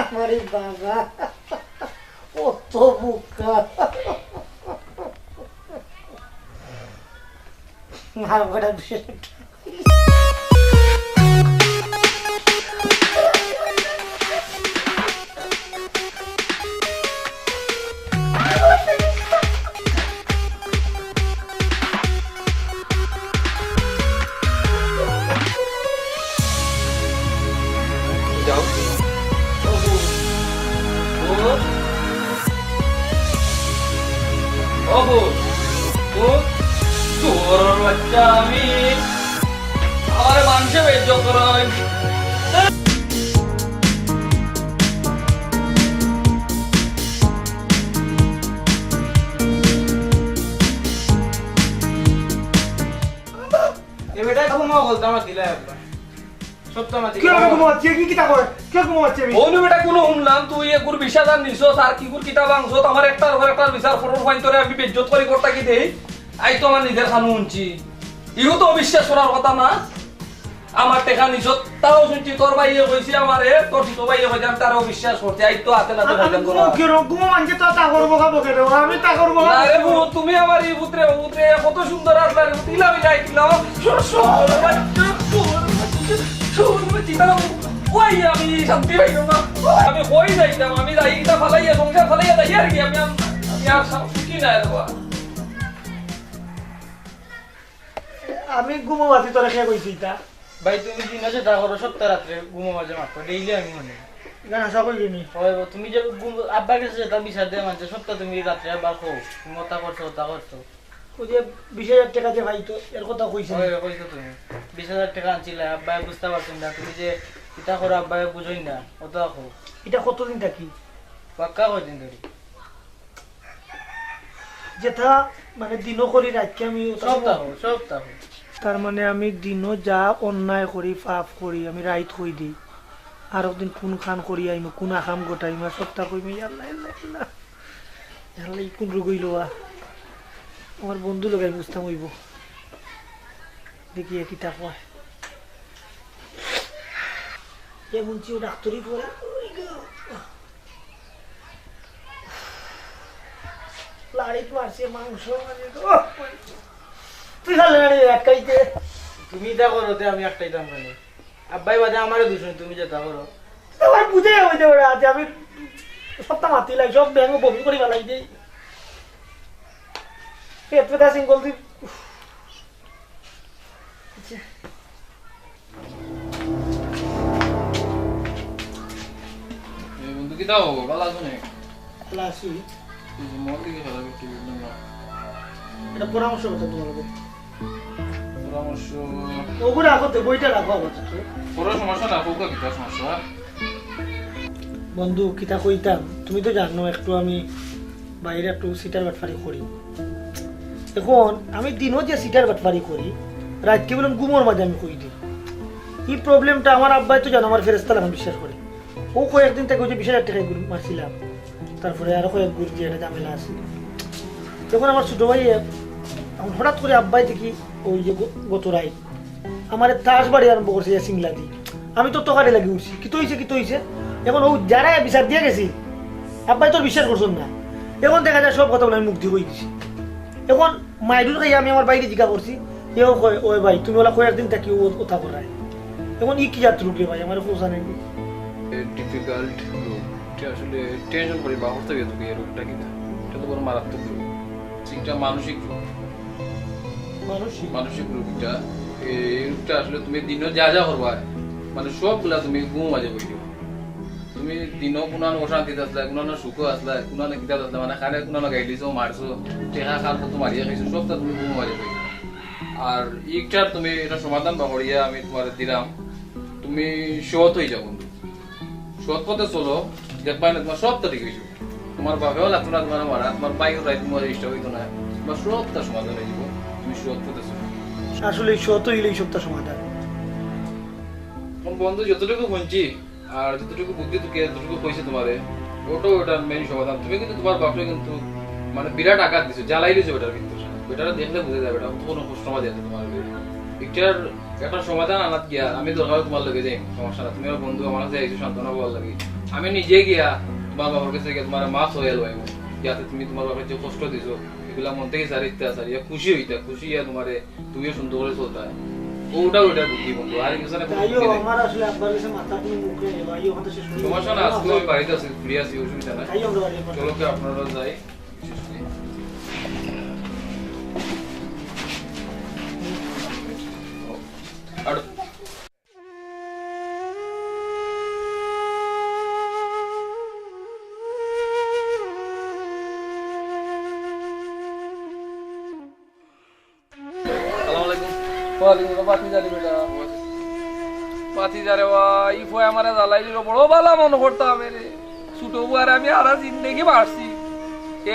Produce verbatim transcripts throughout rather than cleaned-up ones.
আমারে বাবা, কত বোকা। না, ওটা বিষয়টা। যাও। ওহো। ওহো। ওহো। তোর বাচ্চা আমি। আমারে মানষে বেইজ্জত করায়। এ বেটায় ঘুমাও বলতে আমার দিলে একবার। সত্য না কি দিলে? হবে ঘুমাচ্ছি? কি কিতা করে? কে ঘুমাচ্ছি আমি? অনু বেটা, কোনো শুনলাম তুই এগুর বিশ হাজার নিছস, আর কিগুর কিতা ভাঙছস, আমার একটার উপর একটার বিচার ফরর ফাইন তোরে আমি বেইজ্জত করি করতা কি দেই? আই তো আমার নিজের খানু শুনছি। ইও তো অবিশ্বাস করার কথা না। আমার টেকা নিছত, তাও শুনছি তোর ভাইয়ে কইছে আমারে, তোর ছোট ভাইয়ে কইছে, আমি তারে অবিশ্বাস করছি। আই তো হাতে নাতে আমি হজম করা। ঘুমো, ঘুমো মানষে তো তা করবো খাবো কেন? আমি তা করবো খাবো না রে কেন? বউ, তুমি আমার এই পুত্রে, পুত্রে কত সুন্দর আসলা রে, দিলা মিলাই দিলা। সর, সর, বাচ্চা, সর, বাচ্চা, সর, বাচ্চা, দাঁড়াও। ওই আমি শান্তি পাইলাম না। আমি কই যাইতাম, আমি যাই ইটা ফালাইয়া, সংসার ফালাইয়া যাই আর কি, আমি আম-, আমি আর সা-, সুখী না রে বাবা। আমি ঘুমো মাঝে তোরে কে কইছি ইতা? ভাই, তুমি দিনো যেতা করো, সবতা রাত্রে ঘুমো মাঝে মাতো, ডেইলি আমি হুনি। ইখান হাছা কইরে নি? অয়, তুমি যে ঘুম, আব্বার গেছে যেতা বিচার দেয় মানষে, সবতা তুমি রাত্রে আবার কও, তুমি অতা করছো, অতা করছো। ওই যে বিশ হাজার টেকা যে পাইতো, এর কথা কইছি। অয়, কইছো তুমি। বিশ হাজার টেকা আনছিলা, আব্বায় বুঝতা পারছইন না, তুমি যে ইতা করো, আব্বায় বুঝইন না, অতা কও। ইটা কতদিন থাকি? পাক্কা কয়দিন ধরি? যেতা মানে দিনো করি, রাইতকে আমি ওটা সবতা কও, সবতা কও। তার মানে আমি দিনো যা অন্যায় করি, পাপ করি, আমি রাইত কই দেই। আর একদিন কোন খান করি আইমু, কোন আকাম ঘটাইমু, আর সবতা কইমু, ইয়া আল্লাহ, ইয়া আল্লাহ, ইয়া আল্লাহ। ইয়া আল্লাহ, ই কোন রোগ অইলো বা? আমার বন্ধু লগে আমি বুঝতাম অইবো। দেখি এ কিতা কয়। এ হুনছি ও ডাক্তারি করে। ওই গো। লাড়িত মারছে মাংস, মানে, ওহ, তুই খালি লাড়ি আটকাইতে। তুমি ইতা করো, তে আমি আটকাইতাম কেনে? আব্বায় বাদে আমারে দুষইন, তুমি যেতা করো। তুই আমার বুঝে যাবে যে ওরা, যে আমি সবতা মাতি লাই, সব ব্যাঙ বমি করি ফালাই দেই। পেট ব্যথা সিঙ্গল তুই। আচ্ছা। এই বন্ধু, কিতা খবর? ভালা আছো নি? ভালা আছি। এই যে মন দিকে খারাপ একটু বুঝলাম না। একটা পরামর্শ কথা তোমার লগে। পরামর্শ? ওগুলো রাখো তো, বইটা রাখো আপাতত। কোনো সমস্যা না, হোক কিতা সমস্যা? বন্ধু, কিতা কইতাম, তুমি তো জানো একটু আমি বাইরে একটু চিটার বাটপারি করি। এখন আমি দিনো যে চিটার বাটপারি করি, রাইতকে বললাম ঘুমোর মাঝে আমি কই দিই। এই প্রবলেমটা আমার আব্বায় তো জানো, আমার ফেরেস্তা লাখান বিশ্বাস করে। ও কয়েকদিন থেকে ওই যে বিশ হাজার টেকা গুলি মারছিলাম, তারপরে আরো কয়েক গুলি যে একটা ঝামেলা আছে। তখন আমার ছোট ভাই এখন হঠাৎ করে আব্বায় দেখি ওই যে গ-, গত রাইত আমারে তাস বাড়ি আরম্ভ করছে, ইয়া সিংলা দি। আমি তো তকারে লাগি উঠছি, কিতা অইছে, কিতা অইছে? এখন ও যারা বিচার দিয়া গেছি, আব্বায় তোর বিশ্বাস করছইন না। এখন দেখা যায় সব কথা বলে আমি মুখ দিয়ে কই দিছি। এখন মাইরুর খাইয়া আমি আমার বাইরে জিজ্ঞা করছি, এও কয়, "ওই ভাই, তুমি ওলা কয়েকদিন থাকি ও, ওতা করায়।" এখন ই কি জাত রোগ রে ভাই, আমার খোঁজা নাই। ডিফিকাল্ট রোগ, এটা আসলে টেনশন করি বা হতে গিয়ে এই রোগটা কিনা, এটা তো বড় মারাত্মক রোগ। এটা মানসিক রোগ। মানসিক? মানসিক রোগ এটা। এই রোগটা আসলে তুমি দিনো যা যা করবা, মানে সবগুলা তুমি ঘুম মাঝে বই দিও। তুমি দিনো কুনানো অশান্তিত আসলা, কুনানো সুখো আসলা, কুনানো কিতাত আসলা, মানে কারে কুনানো গাইলিছো, মারছো, টেকা কার কত মারিয়া খাইছো, সবটা তুমি ঘুম মাঝে বই দিও। আর ইটার তুমি এটা সমাধান বা করিয়া আমি তোমারে দিলাম, তুমি সৎ হয়ে যাও বন্ধু। সৎ পথে চলো, দেখবায় না তোমার সবটা ঠিক হয়ে যাবে। তোমার বাপেও লাগতো না তোমার মারা, তোমার ভাইও রাইত তোমার ইচ্ছা হইতো না, তোমার সবটা সমাধান হয়ে যাবো। তুমি সৎ পথে চলো। আসলে এই সৎ হইলেই সবটা সমাধান। এখন বন্ধু যতটুকু শুনছি আর যতটুকু বুদ্ধি তোকে যতটুকু কইছে তোমারে, ওটাও ওটার মেইন সমাধান। তুমি কিন্তু তোমার বাপরে কিন্তু মানে বিরাট আঘাত দিছো, জ্বালাই দিছো বেটার ভিতরে। বেটারে দেখলে বুঝে যাবে এটা কোনো কষ্ট মাঝে আছে তোমার। এটার একটা সমাধান আনাত গিয়া আমি দরকার তোমার লগে যাই, সমস্যা না। তুমি আমার বন্ধু, আমার কাছে আইছো সান্ত্বনা পাওয়ার লাগি। আমি নিজে গিয়া তোমার বাবার কাছে গিয়া তোমার মাফ হয়ে লইব, যাতে তুমি তোমার বাবার যে কষ্ট দিছো এগুলা মন থেকে সারিতে সারিয়া খুশি হইতা, খুশি হইয়া তোমারে তুমিও সুন্দর করে চলতা। ওটা ওটা বুদ্ধি বন্ধু, আর কিছু না, কোনো তাইও বুদ্ধি নাই। আমার আসলে আব্বার কাছে মাথা কোনো মুখ নেই, ভাই, ওখানে শেষ করে সমস্যা না, আজকে আমি বাড়িতে আছি, ফ্রি আছি, অসুবিধা নাই। তাই আমরা বাড়ি চলো, কি আপনারা যাই। আর আসসালামু আলাইকুম। ওয়ালাইকুম আসসালাম। ভাতিজা রে বেটা। ভাতিজা রে বা, ই ফুয়ায় আমারে জ্বালাই দিল, বড় ভালা মনে করতাম এরে। ছোট ফুয়ারে আমি হারা জিন্দেগি মারছি।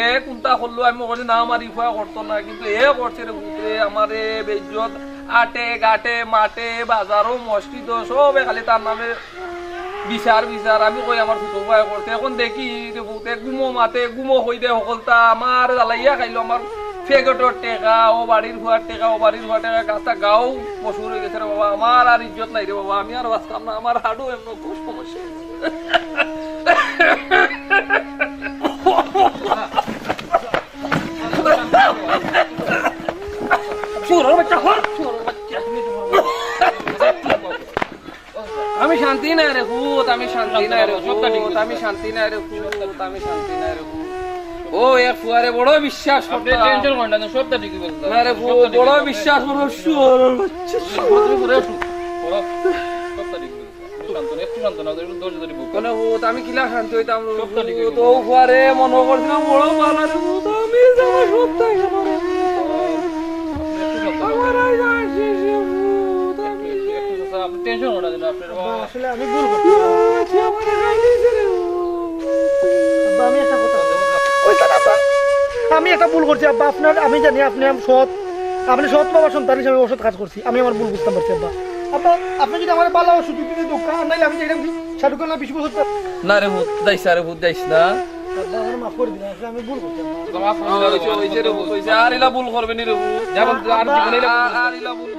এ কুনটা করলো আমি কইছি না, আমার ই ফুয়ায় করতো না, কিন্তু এ করছে রে পুতরে, আমারে বেইজ্জত আটে ঘাটে মাঠে বাজারো মসজিদো সবে খালি তার নামে বিচার বিচার। আমি কই আমার ছোট ফুয়ায় করছে, এখন দেখি রে পুত, এ ঘুমো মাতে, ঘুমো কই দে হকলতা, আমার জ্বালাইয়া খাইলো, আমার ফেগটর টেকা, ও বাড়ির ফুয়ার টেকা, ও বাড়ির ফুয়ার টেকা, গাছটা গাও মশহুর হয়ে গেছে রে বাবা, আমার আর ইজ্জত নাই রে বাবা, আমি আর বাঁচতাম না, আমার হাডু এমন খুব সমস্যা। চোরর বাচ্চা, হর চোরর বাচ্চা। আমি শান্তি নাই রে পুত, আমি শান্তি নাই রে পুত, আমি শান্তি নাই রে পুত, আমি শান্তি নাই রে পুত। ও এক ফুয়ারে বড় বিশ্বাস করতাম। টেনশন করেন না, সবটা ঠিক হয়ে যাবে। না রে, বড় বিশ্বাস করো, শুয়োরের বাচ্চা। তুমি ঘুরে আসো। বড়, সবটা ঠিক হয়ে যাবে। একটু শান্ত না, একটু শান্ত না, একটু ধৈর্য ধরে বসো। মানে ও তো আমি কিলা শান্ত হইতাম রে? সবটা ঠিক হয়ে যাবে। ও ফুয়ারে মনে করছিলাম বড় ভালো রে, ও তো আমি যাওয়া সবটা গেল রে। আমার আর যাওয়া শেষ রে, ও তো আমি একটু, একটু, চাচা, আপনি টেনশন হন না যেন, আপনার বাবা। আসলে আমি ভুল করছি। আব্বা, আমি একটা কথা বলবো। ওই তো আব্বা, আমি একটা ভুল করছি আব্বা। আপনার, আমি জানি আপনি আম-, সৎ, আপনি সৎ বাবার সন্তান হিসেবে অসৎ কাজ করছি। আমি আমার ভুল বুঝতাম পারছি আব্বা। আব্বা, আপনি যদি আমার ভালো সুযোগ দিতে দোকা, আর নাইলে আমি চাইলাম কি শাহরুখ খান আর বেশি বছর তো- না রে ভূত, যাইস না রে ভূত, যাইস না। আব্বা, আমার মাফ করে দিন, আসলে আমি ভুল করছি আব্বা। মাফ করে দিন, ওই যে, ওই যে রে ভূত, ওই যে, আর ইলা ভুল করবে নি রে ভূত। যেমন আর জীবনে ইলা ভুল আর, আর ইলা ভুল